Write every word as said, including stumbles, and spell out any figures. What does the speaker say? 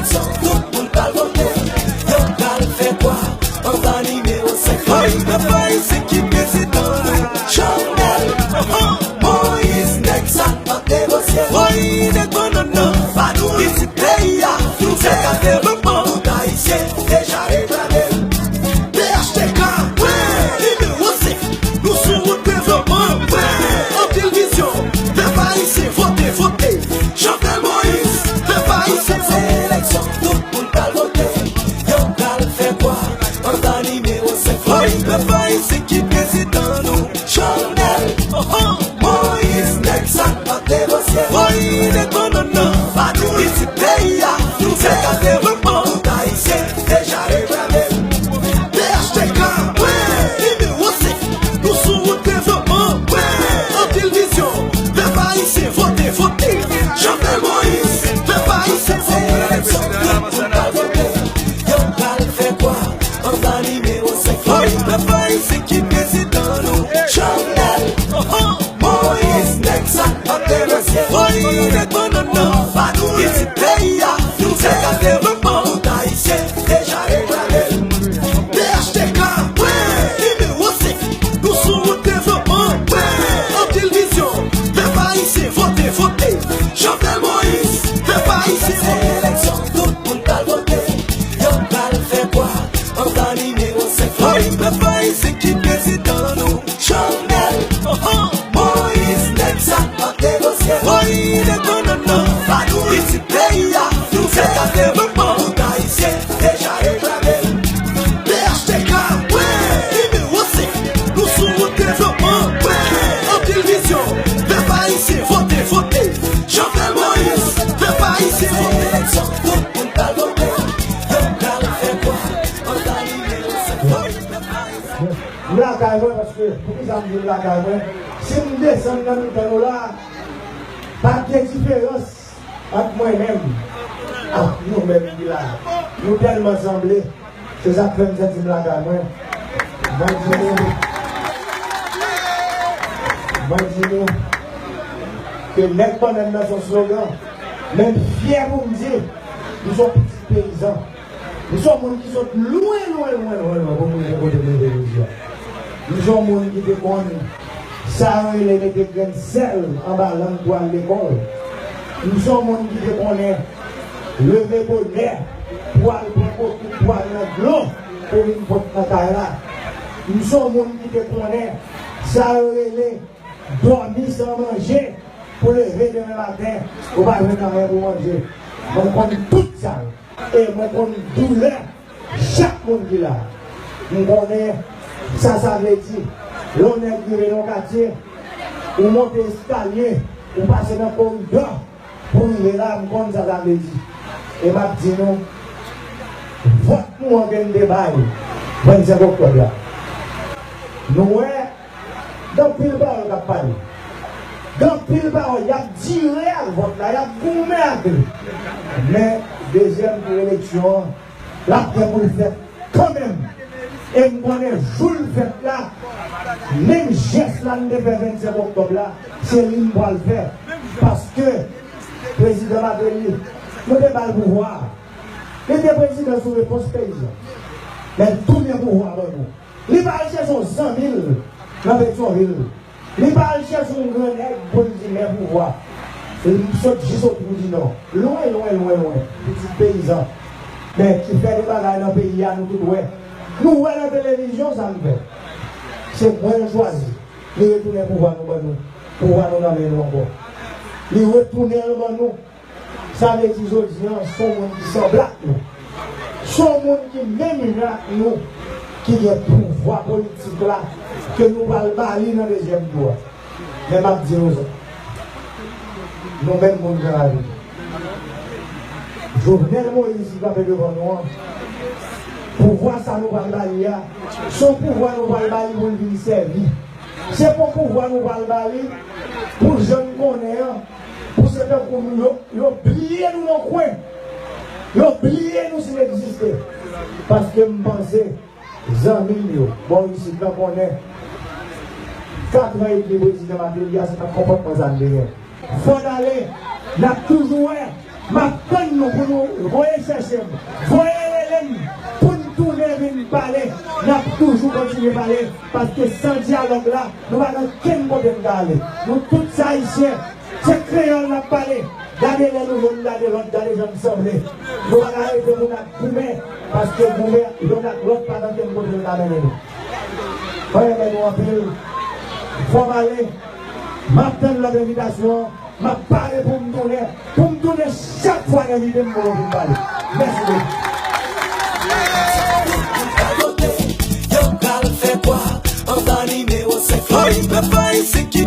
Eleksyon, tout moun pral vote. Yo pral fè kwa anba nimewo senk? Woy, pèp ayisyen ki prezidan nou. Jovenel, Moïse, nèg sa n p ap negosye. Woy, nèg bannann nan, pa nou pitit peyi a. Nou se ka devlopman, tout ayisyen deja reklame l. P H T K, wi, nimewo senk. Nou sou wout devlopman, wi. Anpil vizyon, pèp ayisyen vote, vote. Jovenel Moïse, pèp ayisyen, se eleksyon, tout moun pral vote. Yo pral fè kwa anba nimewo senk? Woy, pèp ayisyen ki prezidan nou. Jovenel, oh, oh, Moïse, nèg sa n p ap negosye. Woy, nèg bannann nan, pa nou pitit peyi a. Nou se ka devlopman, tout ayisyen deja reklame l. P H T K, wi, nimewo senk. Nou sou wout devlopman, wi. Anpil vizyon, pèp ayisyen vote, vote. Jovenel Moïse, pèp ayisyen vote. Eleksyon, tout moun pral vote. Yo pral fè kwa anba nimewo senk? Woy, pèp ayisyen ki prezidan nou. Jovenel, oh, oh, Moïse, nèg sa n p ap negosye. Woy, nèg bannann nan, pa nou pitit peyi a. Nou se ka devlopman, tout ayisyen deja reklame l. P H T K, wi, nimewo senk. Nou sou wout devlopman, wi. Anpil vizyon, pèp ayisyen vote, vote. Jovenel Moïse, pèp ayisyen vote. Eleksyon, tout moun pral vote. Yo pral fè kwa anba nimewo senk? Woy, pèp ayisyen ki prezidan nou. Jovenel, oh, oh, Moïse, nèg sa n p ap negosye. Woy, nèg bannann nan, pa nou pitit peyi a. Nou se ka devlopman, tout ayisyen deja reklame l. P H T K, wi, nimewo senk. Nou sou wout devlopman, wi. Anpil vizyon, pèp ayisyen vote, vote. Jovenel Moïse, pèp ayisyen vote. Eleksyon, tout moun pral vote. Yo pral fè kwa anba nimewo senk? Woy, pèp ayisyen. M lakay mwen, paske poukisa m di m lakay mwen? Si m desann nan mitan nou la, p ap gen diferans ant mwen menm ak nou menm ki la. Nou tèlman sanble. Se sa k fè m santi m lakay mwen. Mwen di nou, mwen di nou ke nèg bannann nan se yon slogan. Men m fyè pou m di, m se yon pitit peyizan. M se yon moun ki sot lwen, lwen, lwen, lwen, lwen pou m rive kote m rive jodi a. M se yon moun ki te konn sa yo rele mete grenn sèl anba lang pou al lekòl. M se yon moun ki te konnen leve bonè pou al pran kokout, pou al nan dlo, pou vin pot nan kay la. M se yon moun ki te konnen sa yo rele dòmi san manje, pou leve demen maten, ou pa jwenn anyen pou manje. Mwen konn tout sa yo. E mwen konn doulè chak moun ki la. M konnen sa sa vle di. Lè yon nèg rive nan yon katye, ou monte eskalye, ou pase nan koridò pou rive la, m konn sa sa vle di. E m ap di nou, vòt nou an ke n te bay vennsenk oktòb la. Nou wè, gen anpil pawòl k ap pale. Gen anpil pawòl, y ap dire ak vòt la, y ap goumen ak li. Men, dezyèm tou eleksyon an, l ap gen pou l fèt kanmenm. E m konnen jou l fèt la, menm jès la n te fè vennsenk oktòb la, se li m pral fè. Paske prezidan Martelly, nou te ba l pouvwa a. Li te prezidan sou repons peyizan. Men l tounen pouvwa ban nou. Li pa al chèche yon zanmi l nan Petyonvil. Li pa al chèche yon gran nèg pou l di men pouvwa. Li sot jis Otwou di Nò. Lwen, lwen, lwen, lwen. Pitit peyizan. Men ki fè de bagay nan peyi a, nou tout wè. Nou wè nan televizyon sa m fè. Se mwen l chwazi. Li retounen pouvwa nou ban nou. Pouvwa nou nan men nou ankò. Li retounen l ban nou. Sa vle di jodi an, se yon moun ki sanble ak nou. Se yon moun ki menm jan ak nou, ki gen pouvwa politik la, ke nou pral ba li nan dezyèm tou a. Men m ap di nou sa. Nou menm moun Gran Ravin. Jovenel Moïse ki kanpe devan nou an, pouvwa sa nou pral ba li a, se yon pouvwa nou pral ba li pou l vin sèvi. Se pa yon pouvwa nou pral ba li pou jan n konnen an, pou se tankou nou, yo, yo bliye nou nan kwen. Yo bliye nou si n egziste. Paske m panse, zanmi m yo, bò isit lan konnen, katran edmi prezidan Martelly a, se pa konpòtman sa n te gen. Fò n ale, n ap toujou wè M ap tann nou pou nou voye chèche m, voye rele m, pou n tounen vin pale. N ap toujou kontinye pale, paske san dyalòg la, nou pa gen kenn kote n ka ale. Nou tout se Ayisyen, se kreyòl n ap pale. Gade lè nou jwenn, gade lòt, gade jan n sanble. Nou pa ka rete pou n ap goumen, paske goumen youn ak lòt pa gen kenn kote l ka mennen nou. Mwen renmen nou anpil. Fò m ale. M ap tann lòt envitasyon. M ap pare pou m tounen. Pou m tounen chak fwa yo envite m pou m pale. Mèsi bokou. Yo pral fè kwa anba nimewo senk Florida, pèp ayisyen ki